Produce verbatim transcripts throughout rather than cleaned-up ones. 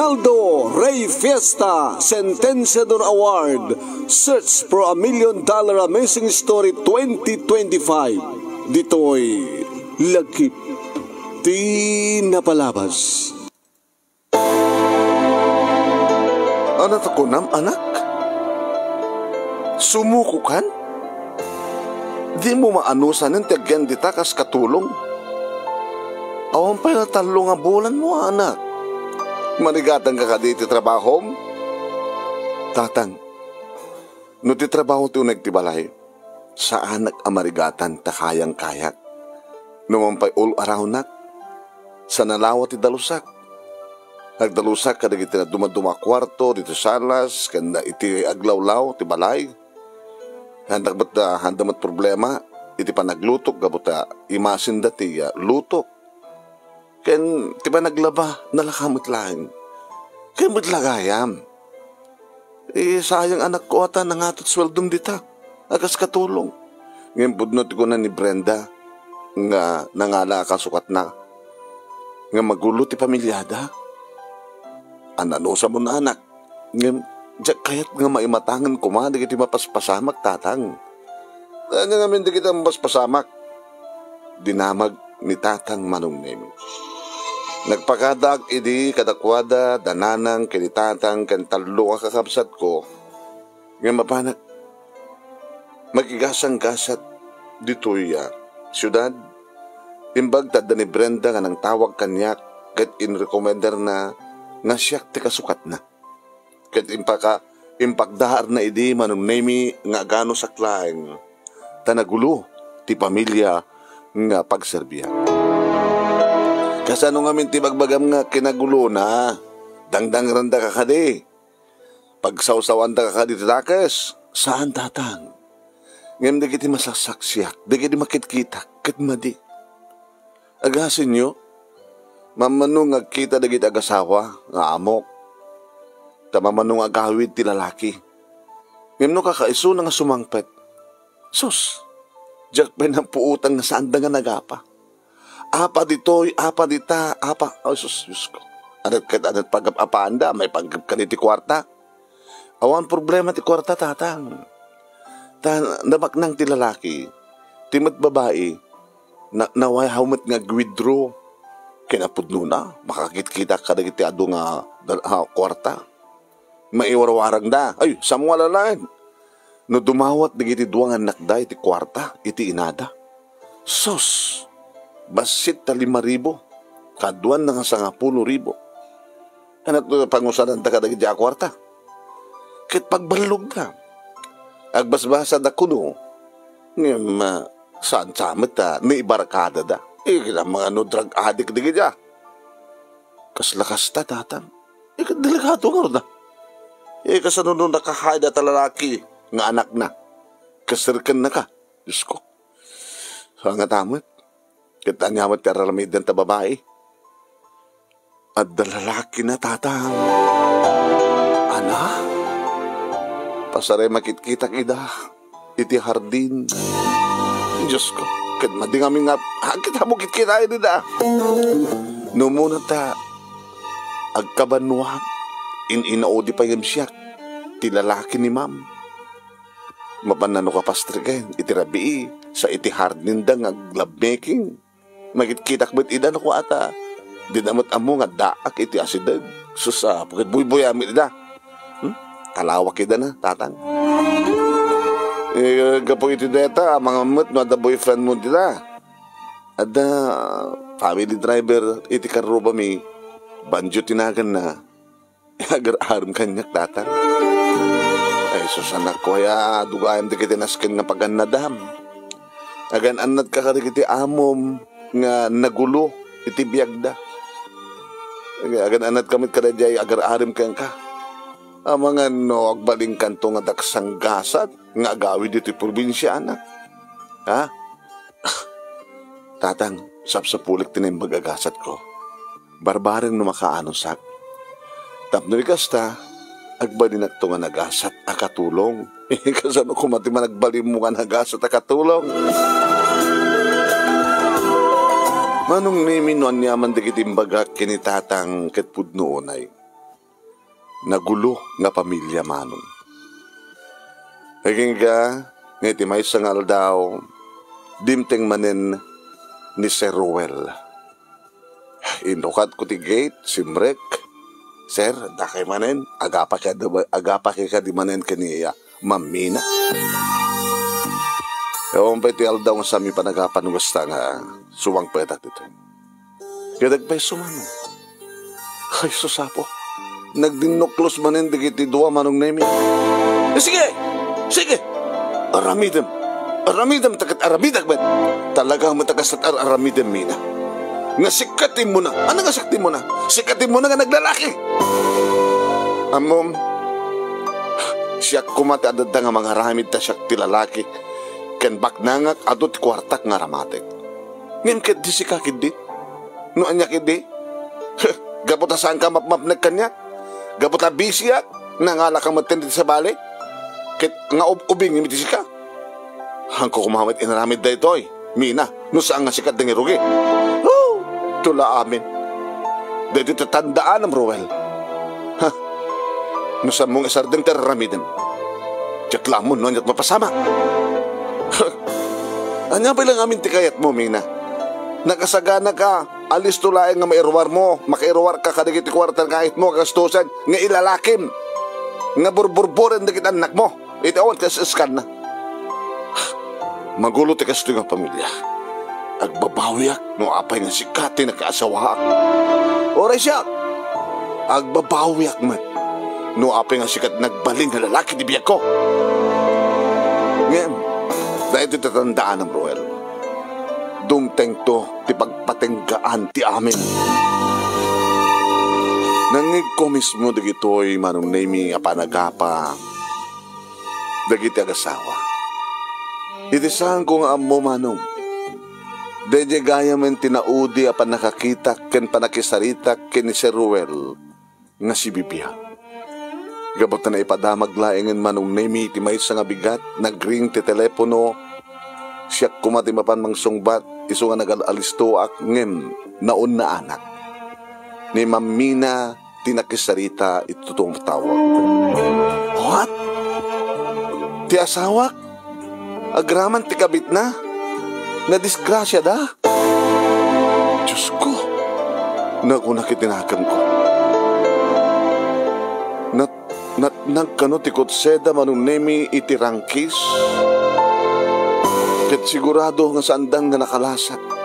Aldo Rey Fiesta Sentenciador Award, Search for a Million Dollar Amazing Story twenty twenty-five. Ditoy lagip ti napalabas. Ano ta kunam, anak? Sumukokan? Dimo maanusanen ti agyan dita kas katulong? Awan pay la tallo nga bulanmo, anak. Marigatanka kadi iti trabahom? Tatang, no ti trabaho ti uneg ti balay, saanak a marigatan ta kayang-kayak. No man pay all around-nak, saan a lawa ti dalusak. Nagdalusak kadagiti nadumaduma a kuarto ditoy salas ken iti aglawlaw ti balay. Haandak met, ah, haanda met problema iti panaglutok gapu ta imasinda ti, ah, lutok. Ken ti panaglaba, nalaka met laeng. Ken met la gayam. Eh, sayang, anakko, a ta nangato ti sueldom dita a kas katulong. Ngem pudno ti kuna ni Brenda nga nangala a kasukatna nga magulo ti pamiliada. Ananusam, anak. Ngem diak kayat nga maimatangen koma dagiti mapaspasamak, tatang. Ania ngamin dagiti mapaspasamak? Dinamag ni Tatang Manong Nemi. Nagpakadaak idi kadakuada da nanang ken ni tatang ken tallo a kakabsatko. Ngem apanak, makigasanggasat ditoy a siudad. Imbag ta adda ni Brenda nga nangtawag kaniak ket inrekomendarna nga siak ti kasukatna. Ket impaka-, impakdaarna idi Manong Nemi nga aganusak laeng ta nagulo ti pamilia nga pagserbian. Kasano ngamin ti bagbagam nga kinagulona? Dangdangrandaka kadi? Pagsawsawandaka kadi ti dakes? Saan, tatang. Ngem dagiti masaksaksiak, dagiti makitkitak, ket madi. Agasenyo, mamano nga agkita dagiti agasawa nga amok, ta mamano nga agawid ti lalaki. Ngem no kakaisuna nga sumangpet, sus, diak pay napuotan nga saanda nga nagapa. Apa ditoy, apa dita, apa, ay sus, Diosko. Anet ket anet pagap-apaanda, maipanggep kadi ti kuarta. Awan problema ti kuarta, tatang. Ta nabaknang ti lalaki, ti met babai, na, nawayhaw met nga ag-withdraw. Kinapudnona, makakitkitak kadagiti adu nga dal-, ha, kuarta. Maiwarwarangda. Ay, sammuala laeng. No dumawat dagiti dua nga annakda iti kuarta, iti inada. Sus! Bassit ta lima ribu. Kaduan nga sangapulo ribu. Ania ti pangusadanta kadagiti a kuarta? Ket pagballogda. Agbasbasada kuno, ngem, ah, saan sa met ta naibarkadada. Eh, kinamangano drug addict dagiti a. Kasla kasta, tatang. Eh, ket delikado ngarud a. Eh, kasano no nakahayda ta lalaki nga anakna? Kaserkennaka, Diosko. Saan ngata met? Ket ania met ti ar-aramiden ta babai? Adda lalakina, tatang. Ana? Pasaray makitkitak ida iti hardin. Diosko, ket madi ngamin nga, agkitamo kitkitaen ida. No umuna ta agkabannuak, in-inaudi pay ngem siak ti lalaki ni Ma'am. Mapan nano kapastriken iti rabii, sa iti hardinda nga ag-lovemaking. Makitkitak met ida no kua ta, dina met ammo nga addaak iti asideg. Sus, a, ket buybuyaem ida. Hmm? Talawak ida na, tatang. Eh, gapu iti dayta, amangan met no adda boyfriend mo dita. Adda family driver iti karrubami, Banjo ti naganna. Agar-arem kaniak, tatang. Ay, sus, anakko, aya, adu gayam dagiti nasken nga pagannadam. Agan-annadka kadagiti amom nga nagulo iti biagda. Agan-annadka met kadaydiay agar-arem kenka. Amangan no agbalinkanto nga daksanggasat nga agawid iti probinsiana. Ha? Tatang, sapsapulik ti naimbag a gasatko. Barbareng no makaanusak. Tapno ikasta, agbalinakto nga nagasat a katulong. Kasano koma ti managbalinmo nga nagasat a katulong? Manong Nemi, no aniaman dagiti imbagak ken ni Tatang ket pudno unay. nagulo nga pamilia, Manong. Agingga nga iti maysa nga aldaw, dimteng manen ni Sir Ruel. Inrukatko ti gate, simrek. "Sir, dakay manen, agapakay kadi, agapakay kadi manen ken ni Ma'am Mina?" Awan pay ti aldaw nga saan mi panagapan no kasta nga sumangpetak ditoy. Ket agpayso, Manong. Ay, sus, Apo. Nagdinnuklos manen dagiti dua, Manong Nemi. Eh, sige! Sige! Aramidem. Aramidem, ta ket aramidek met. Talaga met a kasat ar-aramidem, Mina. Nga sika ti immuna. Ano nga siak ti immuna? Sika ti immuna nga naglalaki. Ammom, siak koma ti adda nga mangaramid ta siak ti lalaki. Ken baknangak, adu ti kuartak nga aramatek. Ngem ket di sika ketdi? No ania ketdi? Gapu ta saanka mapmapnek kaniak? Gapu ta bisiak? Nangalaka metten iti sabali? Ket nga ub-ubing iti sika? Haanko koma met inaramid daytoy, Mina, no saan nga sika ti nangirugi. Oh, tula amin. Daytoy tatandaanam, Ruel. Ha? No saanmo nga isardeng ti ar-aramidem, diak la ammo no aniat mapasamak. Ania pay la ngamin ti kayatmo, Mina? Nakasaganaka, alisto laeng nga mairuarmo, makairuarka kadagiti kuarta nga ayatmo, gastusen, nga ilalakim, nga burburburen dagiti annakmo. Iti awan kas-, iskanna. Magulo ti kastoy nga pamilia. Agbabawiak no apay nga sika ti nakaasawaak. Uray siak, agbabawiak met no apay nga sika ti nagbalin nga lalaki ti biagko. Ngem, daytoy tatandaanam, Ruel. Dumtengto ti pagpatenggaan ti amin. Nangngegko mismo dagitoy, Manong Nemi, a panagapa dagiti agasawa. Iti saanko nga ammo, Manong, daydiay gayamen ti naudi a pannakakitak ken pannakisaritak ken ni Sir Ruel nga sibibiag. Gapu ta naipadamag laengen, Manong Nemi, ti maysa nga bigat, nagring ti telepono. Siak koma ti mapan mangsungbat, isu nga nagal-alistoak ngem naunaanak. Ni Ma'am Mina ti nakisarita iti tumatawag. What? Ti asawak? Agraman ti kabitna? Nadisgrasiada? Diosko, nakunak iti nakemko. Nat-, natnag kano ti kutseda, Manong Nemi, iti rangkis? Ket sigurado nga saandan nga nakalasat.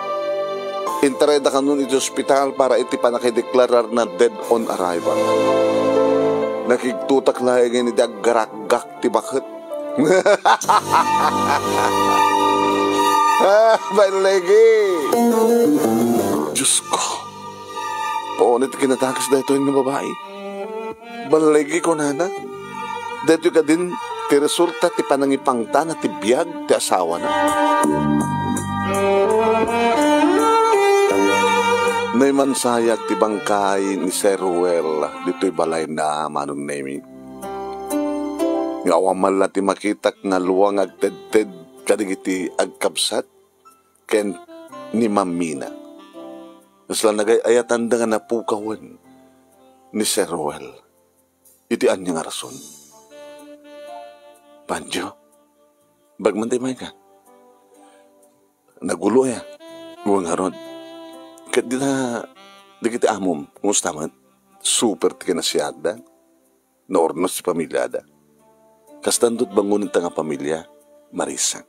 Intarayda kanon iti ospital para iti pannakideklararna dead on arrival. Nakigtotak laengen iti aggarakgak ti baket. Ah, balligi! Diosko! Paunay ti kinadakes daytoy nga babai. Balligi, kunana. Daytoy kadin ti resulta ti panangipangtana ti biag ti asawana. Naimansayag ti bangkay ni Sir Ruel ditoy balayna, Manong Nemi. Nga awan man la ti makitak nga alua nga agtedted kadagiti agkabsat ken ni Ma'am Mina. Kasla nagay-ayatanda nga napukawen ni Sir Ruel. Iti ania nga rason? Bandio, bagman ti mayka. Nagulo aya. Wen ngarud. Ket dita, dagiti amom, kumusta met? Super ti kinasiakda. Naurnos ti pamiliada. Kastanto ti bangonenta nga pamilia, Marisa.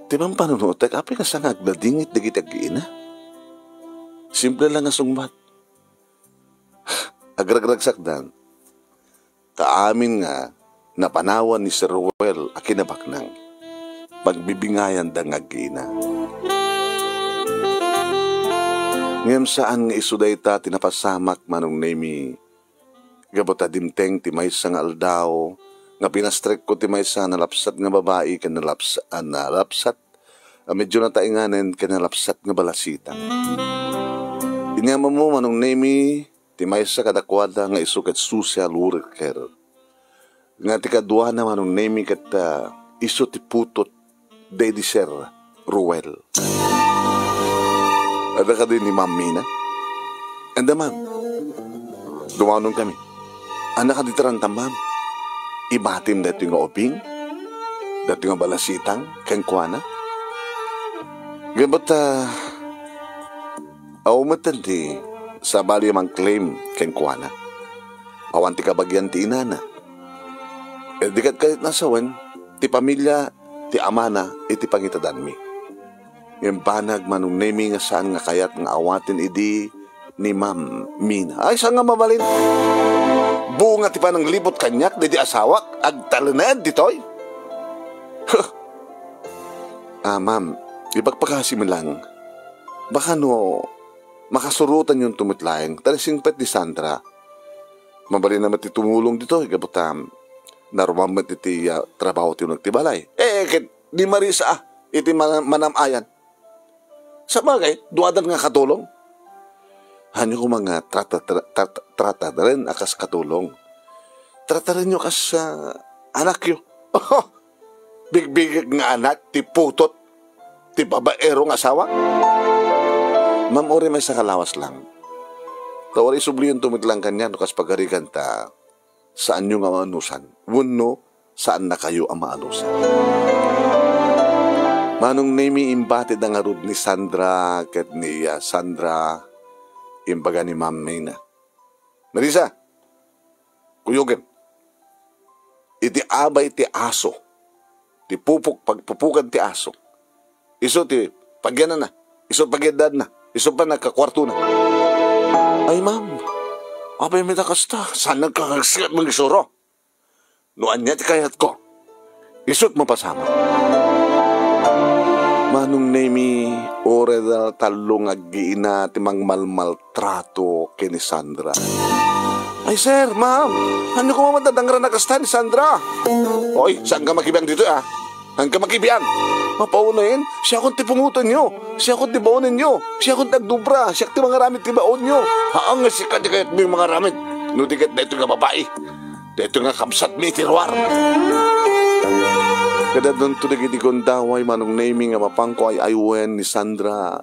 Ti pampanunotek, apay kasta nga agladingit dagiti aggiina? Simple lang nga sungbat. Agragragsakdan. Ta amin nga napanawan ni Sir Ruel a kinabaknang, pagbibingayanda nga aggiina. Ngem saan nga isu dayta ti napasamak, Manong Nemi, gapu ta dimteng ti maysa nga aldaw nga pinastrekko ti maysa nga nalapsat nga babai ken nalaps-, a, nalapsat a medyo nataenganen ken nalapsat nga balasita. Inyamammo, Manong Nemi, ti maysa kadakuada nga isu ket social worker. Nga ti kaduana, Manong Nemi, ket, ah, isu ti putot daydi Sir Ruel. Adda kadi ni Ma'am Mina? Anda, ma'am. Dumanon kami. Annak a ditaran ta, ma'am? Ibatim daytoy nga ubing? Daytoy nga balasitang kenkuana? Gapu ta, awan met ti sabali a mangclaim kenkuana. Awan ti kabagian ti inana. Eh, di ket kayatna a sawen ti pamilia ti amana iti pangitadanmi. Ngem banag, Manong Nemi, nga saan nga kayat nga awaten idi ni Ma'am Mina. Ay, saan nga mabalin? Bunga ti pananglibot kaniak daydi asawak, agtalned ditoy. Huh. Ah, ma'am, ipakpakasimi lang. Baka no makasurotanyon to met laeng, ta nagsingpet ni Sandra. Mabalin na met ti tumulong ditoy, gapu ta naruman met iti, ah, trabaho ti uneg ti balay. Eh, ket ni Marisa, ah, iti mana-, manam-ayan. Sabagay, duadan nga katulong. Hanyo koma nga trata-, tra-, trata-, trataren a kas katulong. Tratarenyo kas, ah, anakyo. Bigbigek nga anak ti putot ti babaero nga asawa. Ma'am, uray maysa nga lawas lang. Ta uray isubliyonto met lang kaniak no kas pagarigan ta saanyo nga maanusan wenno saannakayo a maanusan. Manong Nemi, imbatida ngarud ni Sandra ket ni, ah, Sandra, imbaga ni Ma'am Mina. Marisa, kuyogem. Iti abay ti aso, ti pupok, pagpupukan ti aso, isu ti pagiananna, isu pagiaddaanna, isu pay nagkakuartona. Ay, ma'am, apay met a kasta? Saan nagkakagsiat mangisuro? No ania ti kayatko, isut' mapasamak. Manong Nemi, uray da tallo nga aggiina ti mangmalmaltrato ken ni Sandra. Ay, sir, ma'am, ania koma met a dangrana kasta ni Sandra? Oy, saan ka makibiang ditoy, ah? Saan ka makibiang? Mapaunen, siakon ti pungotenyo, siakon ti baonenyo, siakon ti agdubra, siak ti mangaramid ti baonyo. Haan nga sika ti kayatmi mangaramid, no di ket daytoy nga babai. Daytoy nga kabsatmi iti ruar. Kadadunto dagiti gundaway, Manong Nemi, nga mapanko ay-aywen ni Sandra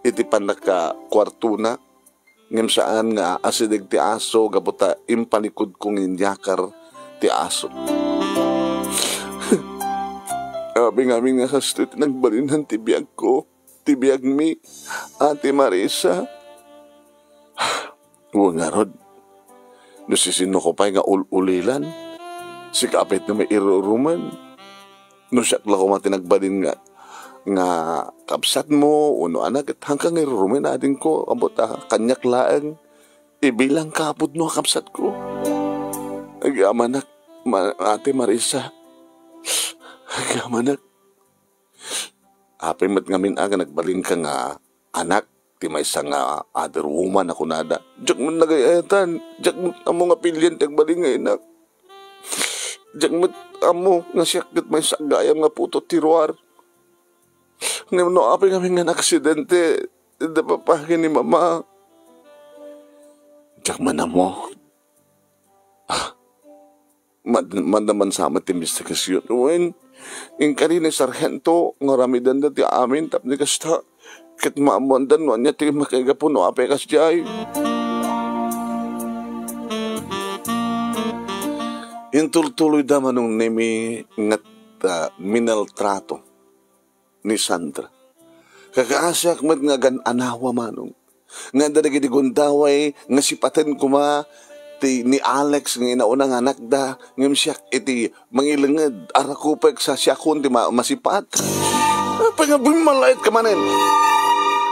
iti pannakakuartona, ngem saan nga aasideg ti aso gapu ta impalikudko nga inyakar ti aso. Apay ngamin nga kastoy ti nagbalinnan ti biagko, ti biagmi, Ate Marisa. Wen ngarud, no sisinoko pay nga ul-ulilan, sika pay ti mairurumen. No siak la koma ti nagbalin nga, nga kabsatmo, wenno anak, ket haanka nga irurumen, adingko, ammok ta kaniak laeng, ibilangka a pudno a kabsatko. Agyamanak, ma-, Ate Marisa. Agyamanak. Apay met ngamin a nga nagbalinka nga anak ti maysa nga other woman a kunada? Diak met nagay-ayatan, diak met ammo nga pilien ti agbalin nga inak. Diak met ammo nga siak ket maysa a gayam nga putot ti ruar. Ngem no apay ngamin nga naaksidente ti papagi ni Mama, diak met ammo. Mad-, maddaman sa met ti imbestigasion. Wen, inkari ni Sargento nga aramidenda ti amin tapno kasta, ket maammoanda no ania ti makaigapu no apay kasdiay. Intultuloyda Manong Nemi nga, ah, minaltrato ni Sandra. Kakaasiak met nga agan-anawa, Manong, nga adda dagiti gundaway nga sipaten koma ti ni Alex nga inauna nga anakda, ngem siak iti mangilenged a rakupek sa siakon ti ma-, masipat. Apay nga bummalayat ka manen?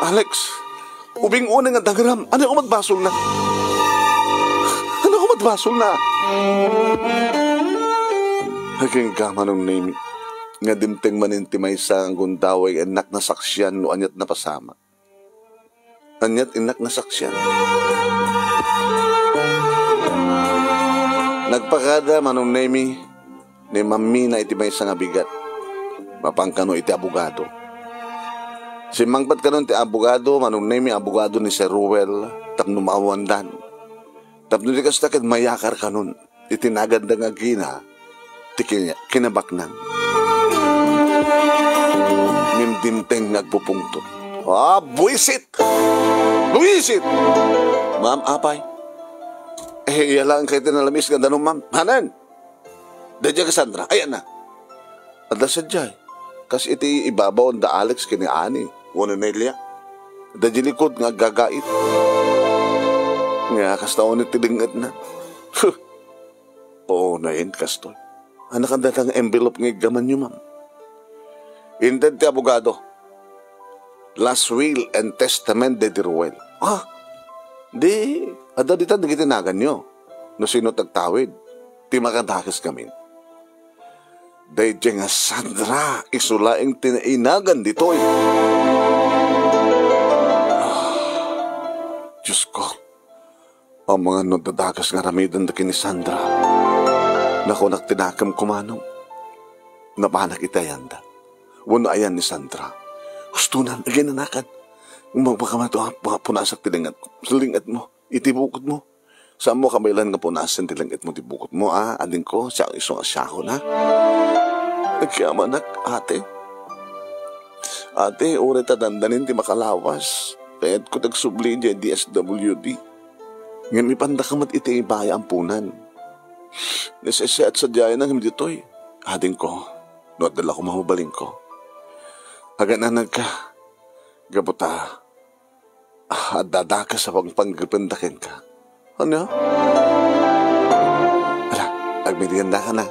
Alex, ubing unay nga dangram, ania koma ti basolna? Ania koma ti basolna? Agingga, Manong Nemi, nga dimteng manen ti maysa nga gundaway nga innak nasaksian no aniat napasamak. Aniat innak nasaksian? Nagpakada, Manong Nemi, ni Ma'am Mina iti maysa nga bigat. Mapan kano iti abogado. Simmangpet kanon ti abogado, Manong Nemi, abogado ni Sir Ruel, tapno maawandan. Tapno di kasta ket mayakar kanon iti naganda nga agina ti kin-, kinabaknang. Ngem dimteng nga agpupungtot. Ah, buisit! Buisit! Ma'am, apay, Eh, iya laeng kay ti nalamis nga danum, ma'am. Hanan? Daydiay nga Sandra, ayanna. Adda sadiay. Kas iti ibabaw da Alex ken ni Annie, wenno Nelia. Daydiay likod nga aggagait. Nga, kasta unay ti leng-etna. Huh. Oo, nayen kastoy. Ania kadi dayta nga envelope nga iggamanyo, ma'am? Inted ti abogado. Last will and testament daydi Ruel. Ah, di, adda dita dagiti naganyo. No sino ti agtawid, ti makadakes ngamin. Daydiay nga Sandra, isu laeng ti nainagan ditoy. Ah, Diyos ko. Amangan no dadakas nga aramiden da ken ni Sandra. Nakunak ti nakemko, manong. Napanak iti ayanda. Wenno ayan ni Sandra. Husto na, aginanakan. Magpakamato, ah, punasak ti leng-etmo. Iti bukodmo. Saanmo kabaelan nga punasen ti leng-etmo ti bukodmo, ah, adingko, siak isu nga siakon, ah. Agyamanak, ate. Ate, uray ta dandanin ti makalawas. Kayatko ti agsubli idiay D S W D. Ngem ipandaka met iti baya amponan. Nasisiat sadiayen ngem ditoy. Adingko, no adda la koma mabalinko. Agan-anagka. Gapu ta, ah, adda dakes a pangpanggependa kenka. Ania? Ala, agmeriendaka na.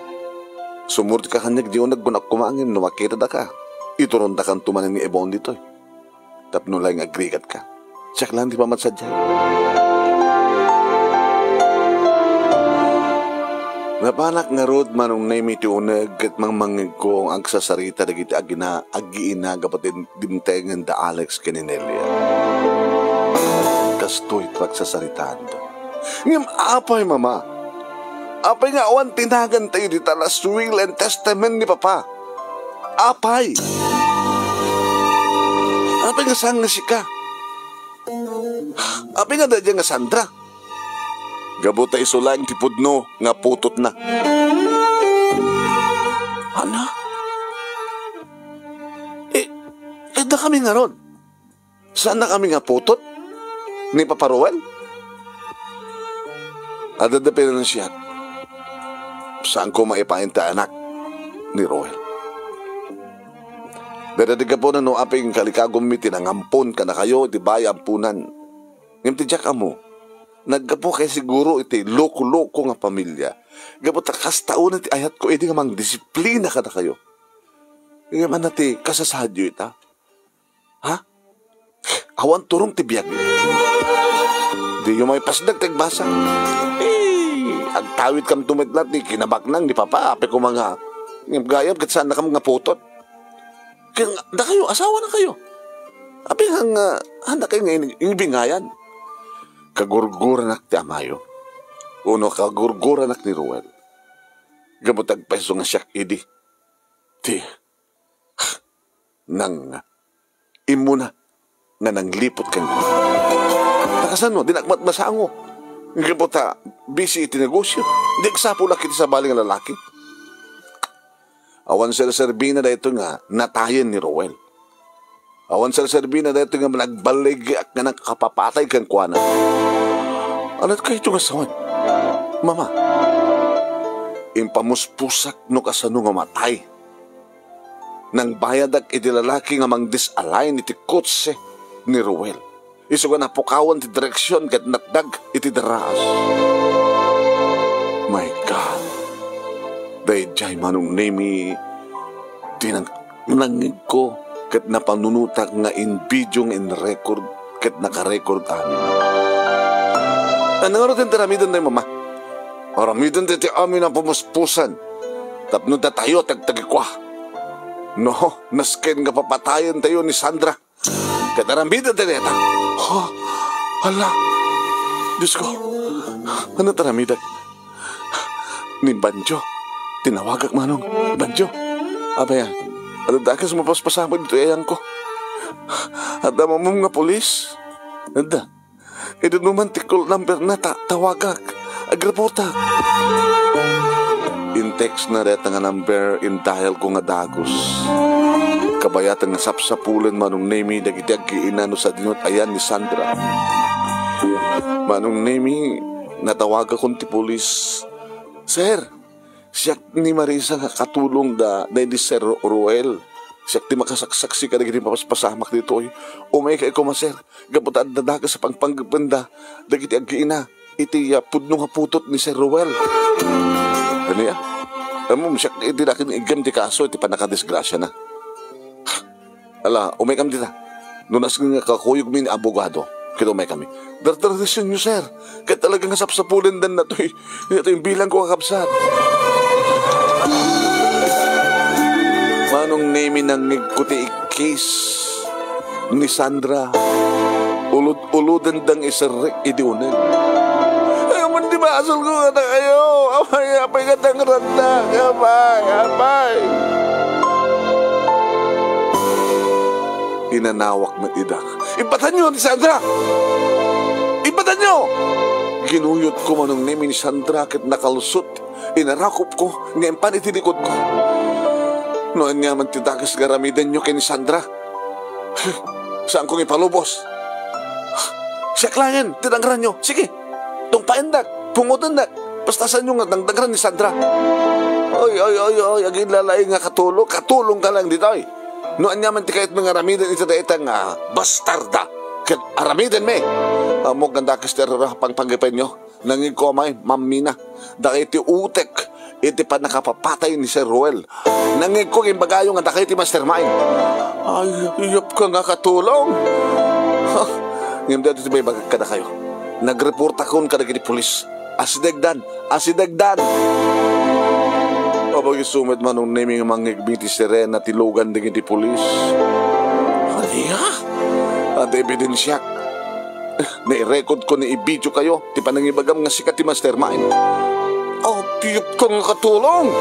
Sumurot ka kaniak diay uneg, kunak koma ngem no makitadaka, iturondakanto manen ni Ebon ditoy. Tapno laeng agrigat ka. Siak laeng ti pamatsadiay. Napanak ngarud, Manong Nemi, ti uneg ket mangmangngegko nga agsasarita dagiti agina-, aggiina gapu ti dimtengen da Alex ken ni Nelia. Kastoy ti pagsasaritaanda. Ngem apay, Mama? Apay nga awan ti nagantayo dita last will and testament ni Papa? Apay? Apay nga saan nga sika? Apay nga daydiay nga Sandra? Gapu ta isu laeng ti pudno nga putotna. Ania? Eh, adda kami ngarud. Saannakami nga putot ni Papa Ruel? Adda da pinansiak. Saanko maipain ti anak ni Ruel. Dayta ti gapuna no apay nga kalikagummi ti nangampon kadakayo iti baya amponan. Ngem ti diak ammo, naggapu kay siguro iti loko-loko nga pamilia. Gapu ta kasta unay ti ayatko idi nga mangdisiplina kadakayo. Ngem ania ti kasasaadyo ita? Ha? Awan turong ti biag. Diyo maipasdek ti agbasa. Eh, agtawidkamto met la ti kinabaknang ni Papa, apay koma nga, ngem gayam ket saannakam nga putot. Ken dakayo, asawanakayo. Apay nga, nga, anak nga ini-, inibingayan. Kagurguranak ti amayo. Wenno kagurguranak ni Ruel. Gapu ta agpayso nga siak idi. Ti, nang, immuna nga nangliput kenkuana. Ta kasano, dinak met masango. Gapu ta busy iti negosyo. Di agsapulak iti sabali nga lalaki. Awan serserbina daytoy nga natayen ni Roel. Awan serserbina daytoy nga nagballigiak nga nakapapatay kenkuana. Ania ti kayto nga sawen, Mama? Impamuspusak no kasano nga matay. Nangbayadak iti lalaki nga mangdisalign iti kotse ni Roel. Isu nga napukawan ti direksion ket natdag iti daraas. My God! Daydiay Manong Nemi ti nang-, nangngegko ket napanunotak nga in-video nga in-record ket naka-record amin. Ania ngarud ti aramiden dayta, Mama? Aramiden dayta amin a pumuspusan tapno datayo ti agtagikua. No, nasken nga papatayentayo ni Sandra. Ket aramiden ti dayta. Ha? Hala! Diosko! Ania ti aramidek? Ni Banjo. Tinawagak, Manong. Banjo! Apay a, adda dakes a mapaspasamak ditoy ayangko. Adda mamum nga pulis? Adda. Idi numan ti call number na ta-, tawagak. Agreportak. In-text na dayta nga number, in-dial ko nga dagus. Kabayatan nga sapsapulen Manong Nemi dagiti aggiina no sadino ti ayan ni Sandra. Manong Nemi, Natawagakon ti pulis. "Sir, siak ni Marisa nga katulong da, da ni Sir Roel. Siak ti makasaksaksi kadagiti mapaspasamak ditoy. Umaykayo koma, sir, gapu ta adda dakes a pangpanggependa dagiti aggiina iti, ah, pudno nga putot ni Sir Roel." Ania? Ammom, siak iti nakin iggem ti kaso iti pannakadisgrasiana. Ala, umaykam dita. No nasken nga kakuyogmi ni abogado, ket umaykami. Dardardasenyo, sir. Ket talaga nga sapsapulendan natoy, natoy bilangko, kakabsat. Manong Nemi, nangngegko ti ikkis ni Sandra. Ulod-uloden dang iserrek idi uneg. Ay, aman ti basolko kadakayo. Apay, apay, katangrannak. Apay, apay. Inanawak met ida. "Ibbatanyo ni Sandra! Ibbatanyo!" Ginuyotko, Manong Nemi, ni Sandra ket nakalsot. Inarakopko nga impan iti likodko. "No ania man ti dakes nga aramidenyo ken ni Sandra, saanko nga ipalubos. Siak laengen ti dangranyo. Sige, tungpaendak, pungotendak. Basta saanyo nga dangdangran ni Sandra." "Ay, ay, ay, ay, agin lalaing nga katulong, katulongka laeng ditoy. No ania man ti kayatmo nga aramiden iti dayta nga bastarda, ket aramidenmi. Ammok nga dakes ti arura a pangpanggepenyo. Nangngegko amay, mammina, dakayo ti utek iti pannakapapatay ni Sir Roel. Nangngegko nga imbagayo nga dakayo ti mastermind." "Ay, iyapka nga katulong. Ha, ngem daytoy ti ibagbagak kadakayo. Nagreportakon kadagiti pulis. Asidegdan! Asidegdan!" Apay, isu met, Manong Nemi, nga mangngegmi ti sirena ti lugan dagiti pulis. Ania? Adda ebidensiak. Nairekodko ni i-videokayo ti panangibagam nga sika ti mastermind. Apay, iyapka nga katulong!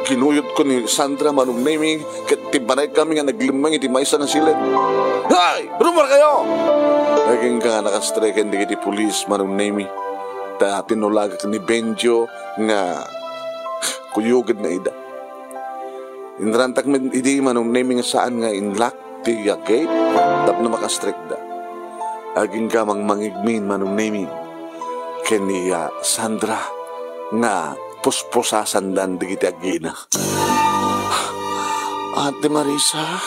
Ginuyotko ni Sandra, Manong Nemi, ket timbanaykami nga naglemmeng iti maysa nga siled. "Hay! Rumarkayo!" Agingga nga nakastreken dagiti pulis, Manong Nemi. Ta tinulagak ni Benjo nga kuyogedna ida. Inrantak met idi, Manong Nemi, nga saan nga inlock ti, ah, gate tapno makastrekda. Agingga mangmangigmin, Manong Nemi, ken ni, ah, Sandra nga puspusasandan dagiti agina. "Ate Marisa,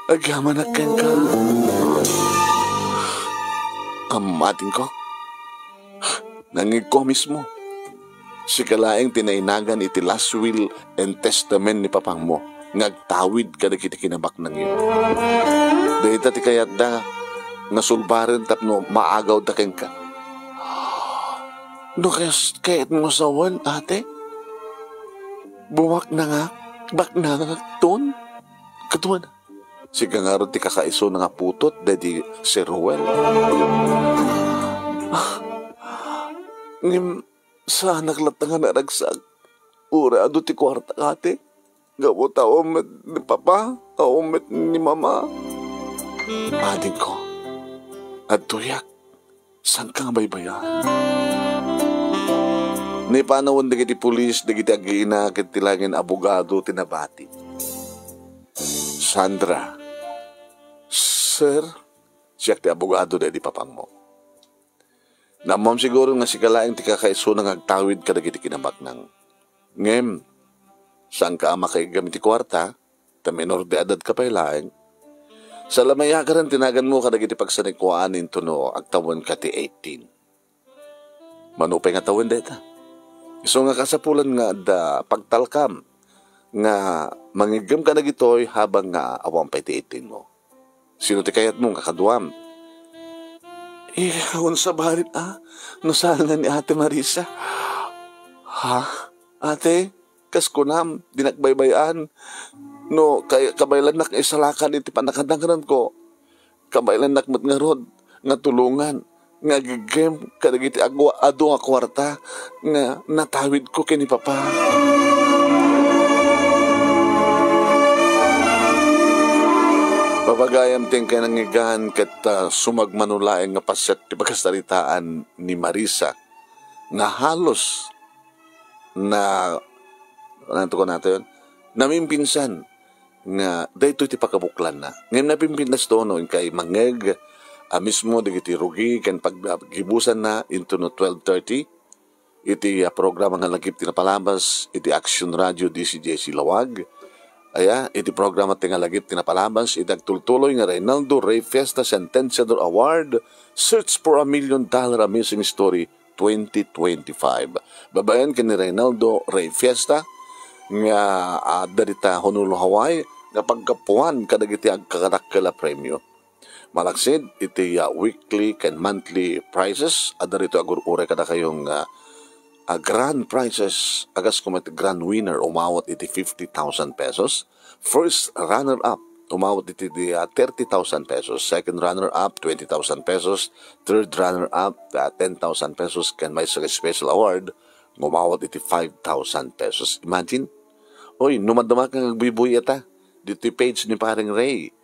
agyamanak kenka." Am, adingko. Nangngegko mismo. Sika laeng ti nainagan iti last will and testament ni papangmo nga agtawid kadagiti kinabaknangyo. Dayta ti kayatda nga sulbaren tapno maagawda kenka. No kas-, kayatmo sawen, ate? Bumaknangak, baknangakton? Kaduana. Sika ngarud ti kakaisuna nga putot daydi Sir Roel. Ah, ngem saanak latta nga naragsak. Uray adu ti kuarta, ate. Gapu ta awan met ni papa, awan met ni mama. Adingko, adtoyak. Saanka nga baybay-an? Naipanawen dagiti pulis dagiti agina ket ti laengen abogado ti nabati. Sandra, "Sir, siak ti abogado daydi papangmo. Naammom siguro nga sika laeng ti kakaisuna nga agtawid kadagiti kinabaknang. Ngem, saanka a makaiggam iti kuarta, ta minor de edad ka pay laeng. Salamayakaren ti naganmo kadagiti pagsanikuaan intono agtawenka ti eighteen. Mano pay nga tawen dayta? Isu nga kasapulan nga adda pagtalkam nga mangiggem kadagitoy habang nga awan pay ti eighteen mo. Sino ti kayatmo nga kaduam?" Eh, unsa barit a? No saan nga ni Ate Marisa? Ha? Ate, kas kunam, dinak baybay-an. No, kay, kabaylannak nga isalakan iti pannakadangranko. Kabaylannak met ngarud nga tulongan nga agiggem kadagiti agwa-, adu nga kuarta nga natawidko ken ni Papa. Papagayam ti inka nangngegan ket, ah, sumagmamano laeng nga paset ti pagasaritaan ni Marisa nga halos na, ano to, kunata yun? Namimpinsan nga daytoy ti pakabuklanna. Ngem napimpintas to no inkay mangngeg a mismo dagiti rugi ken pag-, paggibusanna intono twelve thirty iti, ah, programa nga lagip ti napalabas iti Action Radio D C J C Lawag. Aya, iti programa ti nga lagip ti napalabas iti agtultuloy nga Reynaldo Rey Fiesta Sentenciador Award, Search for a Million Dollar Amazing Story twenty twenty-five. Babaen ken ni Reynaldo Rey Fiesta nga adda dita Honolulu, Hawaii, nga paggapuan kadagiti agkakadakkel a premio. Malaksid iti, ah, weekly ken monthly prizes, adda ditoy agur-uray kadakayo nga, ah, grand prizes, agas koma iti grand winner, umawat iti fifty thousand pesos. First runner-up, umawat iti di, ah, thirty thousand pesos. Second runner-up, twenty thousand pesos. Third runner-up, ah, ten thousand pesos. Ken maysa nga special award, umawat iti five thousand pesos. Imagine, oy, no madama nga agbuybuy ita, ditoy page ni Pareng Ray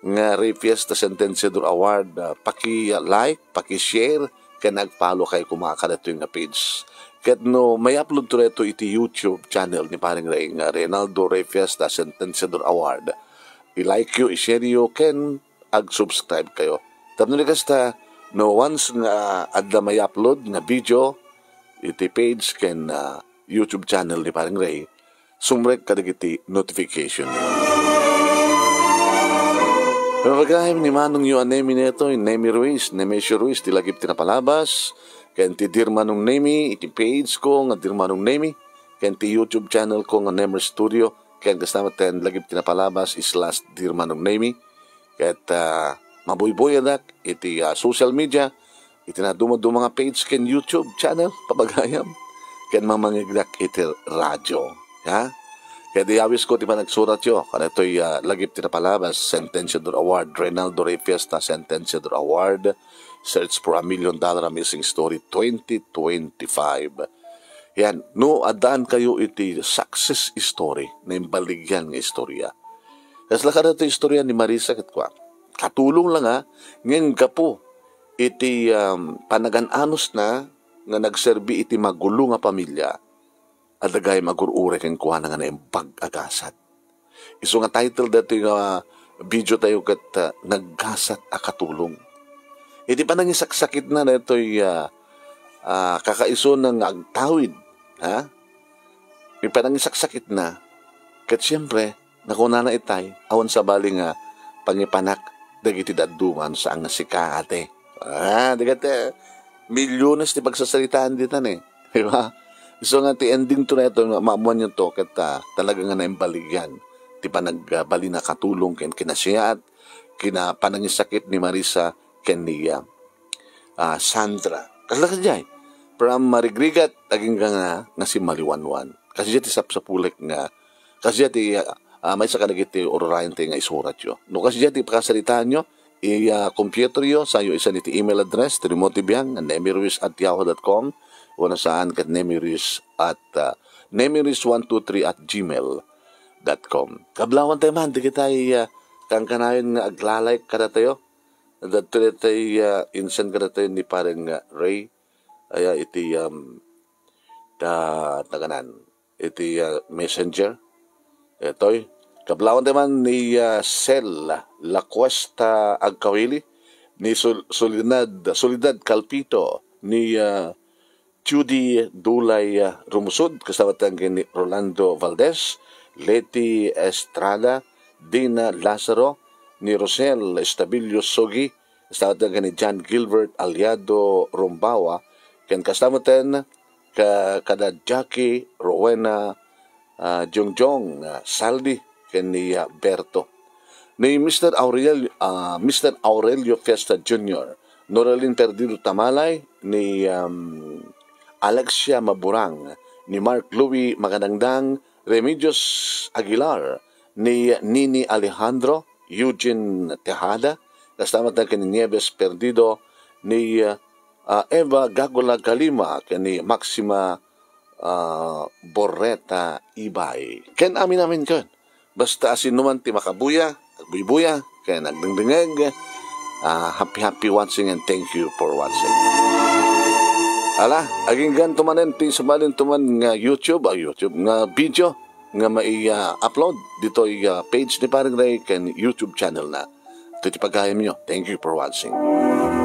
nga Rey Fiesta Sentenciador Award, ah, paki-like, paki-share, ken ag-follow kayo koma kadatoy nga page. Ket no may-upload to daytoy iti YouTube channel ni Pareng Ray nga Reynaldo Rey Fiesta Sentenciador Award, i-like yo, i-share yo, ken ag-subscribe kayo. Tapno di kasta, no once nga adda may-upload nga video iti page ken, ah, YouTube channel ni Pareng Ray, sumrek kadagiti notification. Pagayam ni Manong yo a Nemi neto, Nemi Ruiz, Nemesio Ruiz, ti lagip ti napalabas, ken ti Dear Manong Nemi, iti page ko nga Dear Manong Nemi, ken ti YouTube channel ko nga Nemer Studio, ken kasta met ten lagip ti napalabas slash Dear Manong Nemi, ket, ah, mabuybuyadak iti, ah, social media, iti nadumaduma nga page ken YouTube channel, pabagayam, ken mamangegdak iti radio. Ha? Ket iyawisko ti panagsuratyo, kadaytoy, ah, lagip ti napalabas, Sentenciador Award, Reynaldo Rey Fiesta Sentenciador Award, Search for a Million Dollar Amazing Story twenty twenty-five. Yan, no, addaan kayo iti success story, naimbaligyan nga istorya. Kasla kadaytoy istorya ni Marisa ket kua, katulong la nga, ngem gapu iti, um, panagan-anusna nga nagserbi iti magulo nga pamilya, adda gayam agur-uray kenkuana nga naimbag a gasat. Isu nga title daytoy nga video tayo ket, ah, Naggasat a Katulong. Iti panangisaksakitna daytoy, ah, ah, kakaisuna nga agtawid, ha? Iti panangisaksakitna, ket siempre, nakunana itay, awan sabali nga pangipanak dagiti dadduma no saan nga sika, ate. Ah, di ket, milyones ti pagsasaritaan ditan, eh. Di ba? So nga ti ending to na ito, nga maammoanyo to, ket, ah, talaga nga naimbaligyan ti panagbalin a katulong ken kinasiyaat, kina-, panangisakit ni Marisa ken ni, ah, ah, Sandra. Kasla kadiay, from marigrigat, agingga nga, nga simmaliwanwan. Kasdiay ti sapsapulek nga, kasdiay ti, ah, ah, maysa kadagiti ururayan ti nga isuratyo. No kasdiay ti pakasaritaanyo, i, ah, computeryo, sayo isan iti email address, Timothy Biang, nemiruiz at yahoo dot com, wenno saan ket nemiruiz at, ah, nemiruiz one two three at gmail dot com. Kablawan tayo man, di kita i, ah, kankanayon nga aglalay kadatayo. Dadto daytoy, ah, insan kadatayo ni Pareng, ah, Ray. Aya iti, um, ta-, taganan. Iti, ah, messenger. Itoy. Kablawan tayo man ni, ah, Sel Lacuesta Agkawili, ni Sol-, Soledad, Soledad Calpito, ni, ah, Judy Dulay, ah, Rumusud, kasabatan ken ni Rolando Valdez, Leti Estrada, Dina Lazaro, ni Rosel Estabilio Sogi, kasabatan ken ni John Gilbert Aliado Rumbawa, ken kasabatan ka-, kada Jackie Rowena, ah, Jongjong, ah, Saldi, ken ni, ah, Berto. Ni Mister Aurelio, ah, Mister Aurelio Fiesta Junior, Noralin Perdido Tamalay, ni, um, Alexia Maburang, ni Mark Louie Magadangdang, Remedios Aguilar, ni Nini Alejandro, Eugene Tejada, kasama tayo ken ni Nieves Perdido, ni, ah, Eva Gagula Galima, ken ni Maxima, ah, Borreta Ibay. Ken amin-amin ken. Basta asinoman ti makabuya, agbuybuya, ken agdengdengeg, ah, happy, happy watching and thank you for watching. Ala, aginggan to manen ti sabali to man nga YouTube, ah, YouTube nga video nga mai, ah, upload ditoy, ah, page ni Pareng Ray ken YouTube channel na. iti pagayamyo. Thank you for watching.